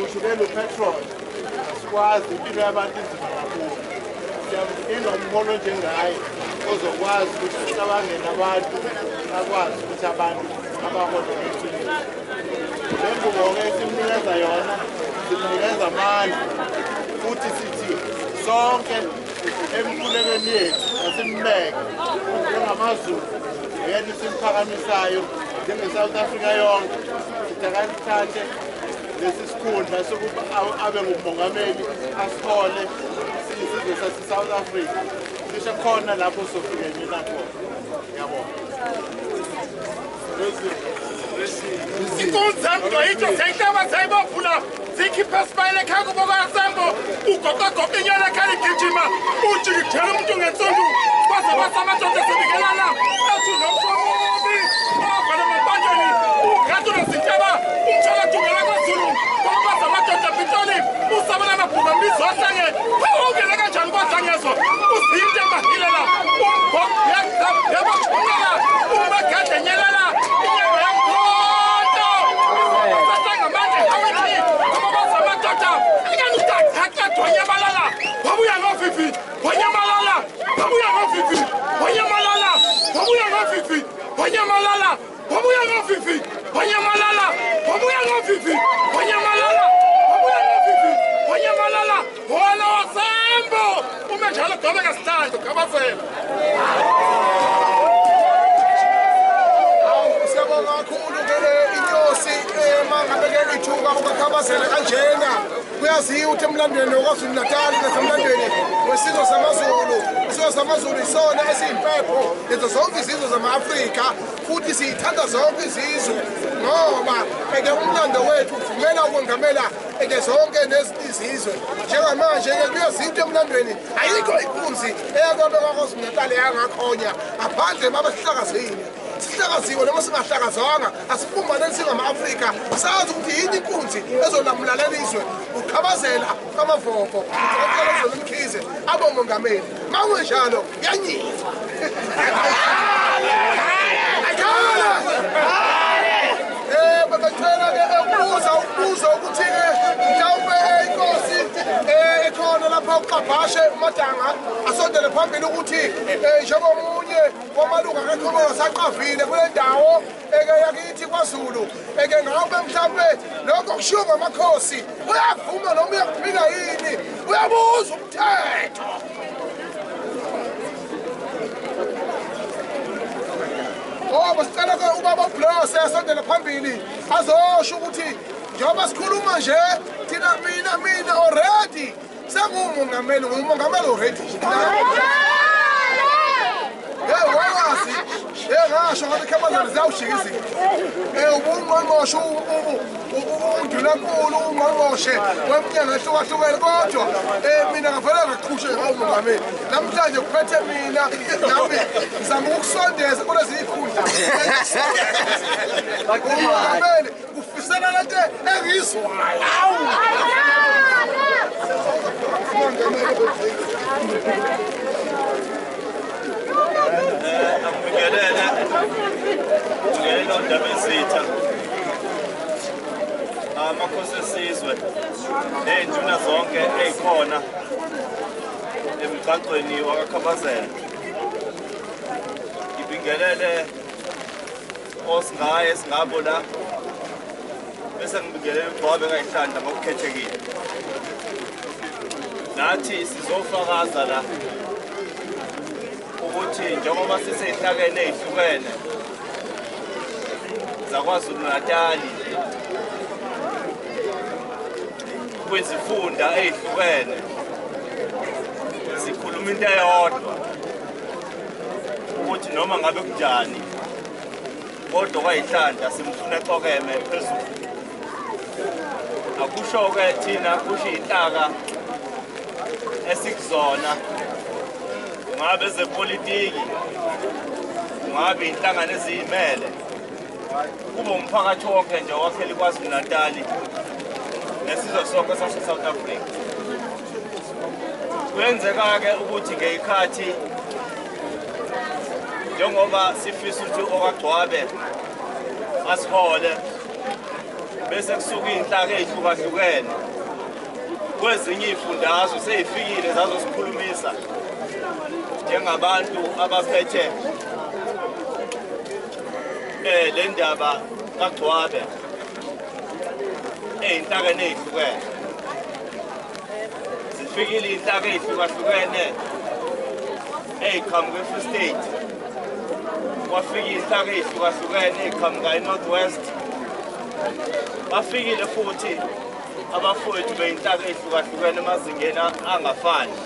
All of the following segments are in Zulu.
Kukhushukelwa upetrol, asikwazi, impilo yabantu inzima kakhulu. Siyamdinga umholo njengaye ozokwazi ukuthi acabangele abantu, akwazi ukuthi abantu abahole ngeqiniso. Le ngubo-ke esimnikeza yona, simnikeza amandla futhi sithi sonke emkhulekweni yethu asimbeke njengamaZulu, yena simphakamisayo njenge-South Africa yonke. Sithi akasithathe lesi sikhundla sokuba abe ngumongameli, asihole siyisizwe sase-South Africa. Cishe khona lapho sofikenela khona. Ngiyabonga. Inkunzi yitsho seyihlaba seyibophula zikhiphe esibayeni ekhaya kubo kaSembo, ugoqagoqa inyana ekhaya igijima, ujikijela umuntu ngensundu kwaze kwasa amadoda sebikelana ethi nomsomubi ovala emampanjeni ugadula zintaba umtshala dungela kwaZulu kwabaza amadoda Pitoli usabela amabhuma mbizo ohlange ungene kanjani kwadlangezo uzinto emahilela umbhoyabachumela umagade nyelela inyama yamkhonto ngamandla awithi kwabaza amadoda inganuqaqaqadwanyabalala wabuya ngovivi wanyamalala wabuya ngovivi wanyamalala wabuya ngovivi wanyamalala wabuya ngovivi wanyamalala wabuya ngovivi wanyamalala wabuya ngovivi wanyamalala wona wasembo ume njalo gqobe kasihlandu Khabazela. Siyabonga kakhulu ke inyosi mangabe ke ithuka uKhabazela kanjena. Kuyaziwa ukuthi emlandweni waKwaZulu Natal nasemlandweni wesizwe samaZulu, isizwe samaZulu isona esiyimpepho lezo zonke izizwe zama-Afrika, futhi siyithanda zonke izizwe ngoba eke umlando wethu uvumela ukwengamela eke zonke izizwe. Njengamanje-ke kuyazinto emlandweni, ayikho inkunzi eyakwabekwa KwaZulu Natal yangakhonya ngaphandle babe sihlakazile. Sihlakaziwe noma singahlakazwanga, asibumbaneni singama-Afrika, sazi ukuthi yini inkunzi ezolamula lelizwe. UKhabazela kaMavovo, uDokotela Zweli Mkhize abomongameli. Ma kungenjalo yanyiza. Bebecela-ke ukubuza umbuzo ukuthi-ke mhlawumbe inkosi ekhona lapha uXabhashe uMadanga asondele phambili ukuthi njengomunye wamalunga kaKhongolose saqavile kule ndawo eke yakithi KwaZulu, eke ngabe mhlawumbe lokho kushiwo ngamakhosi uyavuma noma uyakuphika yini, uyabuza umthetho. Ngoba sicela ke ubaba uBlose asondele phambili azosho ukuthi njengoba sikhuluma nje thina mina already sengumongameli, ngumongameli already. Hey wazi, hey ngasho ngathi Khabazela ziyawushika izinto. Ubungqongqoshe undunankulu ungqongqoshe weminyaka ehlukahlukene, kodwa mina ngavele ngaqhushe ngawumongameli. Namhlanje kuphethe mina nami ngizama ukukusondeza kulezi zikhundla. Umongameli kufisela lento engiyizwayo. Akubingelele ngelo Ndabezitha, amakhosi esizwe ney'nduna zonke ey'khona emgcagcweni wakaKhabazela. Ngibingelele osingaye singabo la, bese ngibingelele uGcwabe kayihlanda ngokukhethekile. Nathi sizofakaza la ukuthi njengoba sisey'hlakene ey'hlukene zaKwaZulu Natali kwizifunda ey'hlukene sikhuluma into eyodwa ukuthi noma ngabe kunjani kodwa kwayihlanda simfuna exokeme phezulu. Akusho-ke thina kusho iy'nhlaka esikuzona, kungabe ezepolitiki, kungabe iy'nhlangano eziyimele, kube umphakathi wonke nje owakhela iKwaZulu Natali nesizwe sonke sase-South Africa. Kuyenzeka-ke ukuthi ngey'khathi njengoba sifisa ukuthi okaGcwabe asihole, Bese kusuka iy'nhlaka ey'hlukahlukene kwezinye iy'fundazwe sey'fikile zazosikhulumisa njengabantu abaphethe le ndaba kaGcwabe ey'nhlakeni ey'hlukene. Zifikile iy'nhlaka ey'hlukahlukene ey'qhamuka e-Free State, kwafika iy'nhlaka ey'hlukahlukene ey'qhamuka e-North West, bafikile futhi abafowethu bey'nhlaka ey'hlukahlukene emazingeni angafani,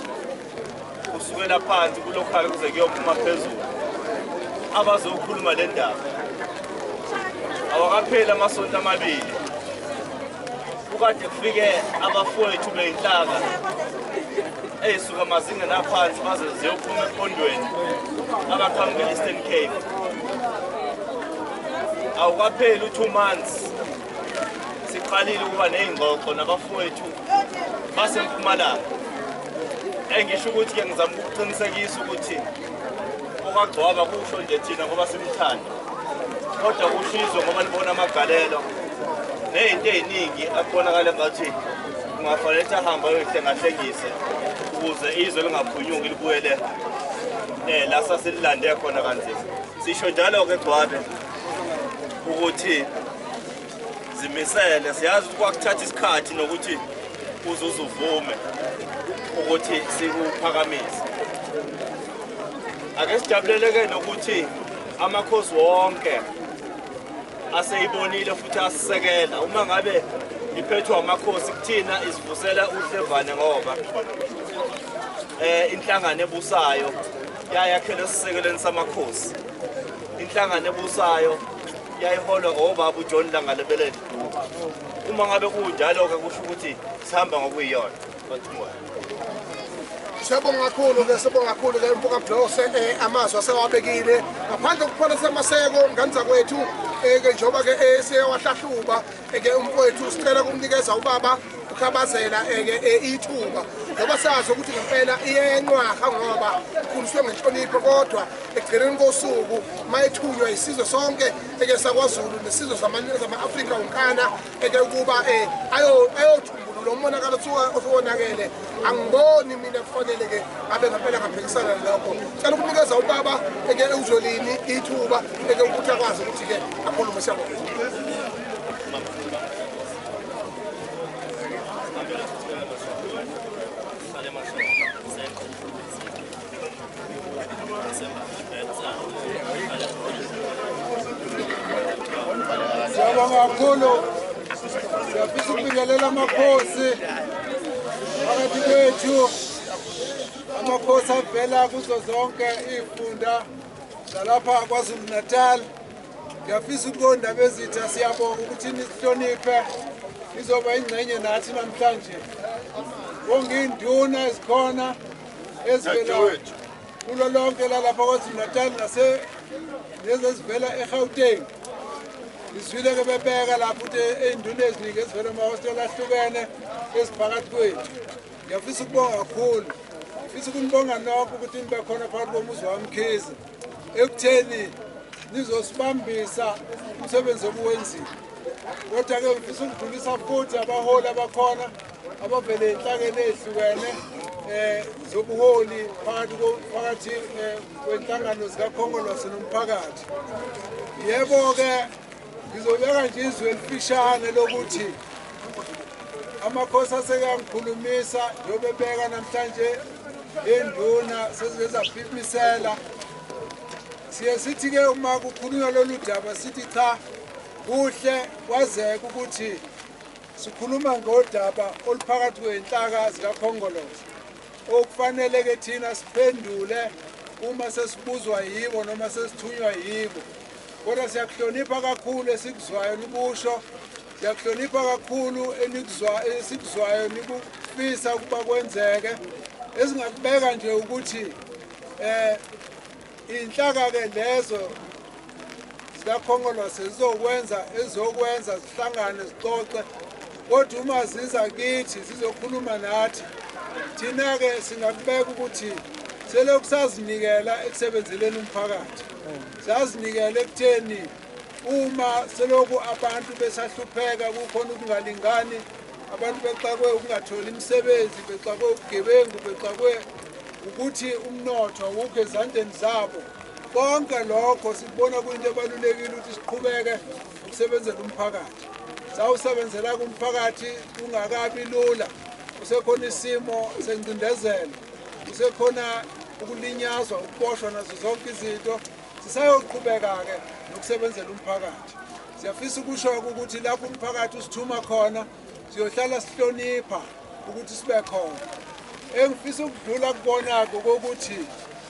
kusukela phansi kulokhali kuze kuyophuma phezulu, abazokhuluma le ndaba. Awakapheli amasonto amabili kukade kufike abafowethu bey'nhlaka ey'suka emazingeni aphansi baze ziyophuma ephondweni abaqhamuka e-Eastern Cape. Awukapheli u-2 months siqalile ukuba ney'ngxoxo nabafowethu baseMpumalanga. Engisho ukuthi-ke ngizama ukuqinisekisa ukuthi okaGcwaba kusho nje thina ngoba simthanda, kodwa kusho izwe ngoba libona amagalelo ney'nto ey'ningi akubonakala ngathi kungafanele ukuthi ahambe ayoyihlengahlengise ukuze izwe lingaphunyuki libuyele la sasililande khona kanzima. Sisho njalo-ke Gcwabe ukuthi zimisele, siyazi ukuthi kwakuthatha isikhathi nokuthi uze uzuvume ukuthi sikuphakamise. Ake sijabuleleke nokuthi amakhosi wonke aseyibonile futhi asisekela. Uma ngabe iphethwe amakhosi kuthina isivusela uhlevane ngoba inhlangano ebusayo yayakhelwe esisekelweni samakhosi. Inhlangano ebusayo yayiholwa ngobaba uJohn Langalibalele Dube. Uma ngabe kunjalo-ke kusho ukuthi sihamba ngokuyiyona. Siyabonga kakhulu-ke, siyabonga kakhulu-ke mfoka Blose, amazwi asewabekile ngaphandle kokupholisa amaseko ngane zakwethu. Ke njengoba-ke siyewahlahluba ke umfowethu, sicela ukumnikeza ubaba uKhabazela ke ithuba, ngoba sazi ukuthi ngempela iyenqwaha ngoba ikhuliswe ngenhlonipho, kodwa ekugcineni kosuku mayethunywa isizwe sonke eke sakwaZulu nesizwe zama-Afrika wonkana eke ukuba ayothumbulula umonakalo osuwonakele. Angiboni mina kufanele-ke abe ngempela ngaphikisana nalokho. Cela ukunikeza ubaba eke uZwelini ithuba eke ukuthi akwazi ukuthi-ke akhulume. Siyabonga. Siyabonga kakhulu. Siyafisa ukubingelela amakhosi phakathi kwethu, amakhosi avela kuzo zonke iy'funda zalapha KwaZulu Natal. Ngiyafisa ukuthi kondaba ezitha siyabonga ukuthi nisihloniphe, nizoba ingxenye nathi namhlanje. Bonke iy'nduna ezikhona ezivela kulo lonke lalapha KwaZulu Natal lezi ezivela eGauteng. Ngizwile-ke bebeka lapho ukuthi ey'nduna eziningi ezivela emahostela ahlukene eziphakathi kwethu. Ngiyafisa ukubonga kakhulu, ngifisa ukunibonga nonke ukuthi nibe khona phakathi komuzi waMkhize ekutheni nizosibambisa umsebenzi obuwenzile. Kodwa-ke ngifisa ukudlulisa futhi abaholi abakhona abavele ey'nhlakeni ey'hlukene zobuholi phakathi kwenhlangano zikaKhongolose nomphakathi. Yebo-ke ngizobeka nje izwi elifishane lokuthi amakhosi asekangikhulumisa njengoba ebeka namhlanje induna sezike zaphimisela. Siye sithi-ke uma kukhulunywa lolu daba sithi cha, kuhle kwazeka ukuthi sikhuluma ngodaba oluphakathi kwey'nhlaka zikaKhongolose okufanele-ke thina siphendule uma sesibuzwa yibo noma sesithunywa yibo. Kodwa siyakuhlonipha kakhulu esikuzwayo nikusho, siyakuhlonipha kakhulu esikuzwayo nikufisa ukuba kwenzeke. Esingakubeka nje ukuthi iy'nhlaka-ke lezo zikaKhongolose zizokwenza ezokwenza zihlangane zixoxe, kodwa uma ziza kithi zizokhuluma nathi, thina-ke singakubeka ukuthi selokhu sazinikela ekusebenzeleni umphakathi, sazinikela ekutheni Uma seloku abantu besahlupheka kukhona ukungalingani, abantu bexakwe ukungatholi imisebenzi, bexakwe ubugebengu, bexakwe ukuthi umnotho awukho ezandleni zabo. Konke lokho sikubona kuyinto ebalulekile ukuthi siqhubeke ukusebenzela umphakathi. Sawusebenzela kumphakathi kungakabi lula, kusekhona isimo sengcindezelo, kusekhona ukulinyazwa, ukuboshwa nazo zonke izinto. Sisayoqhubeka-ke nokusebenzela umphakathi. Siyafisa ukusho ukuthi lapho umphakathi usithuma khona siyohlala sihlonipha ukuthi sibe khona. Engifisa ukudlula kubona-ke kokuthi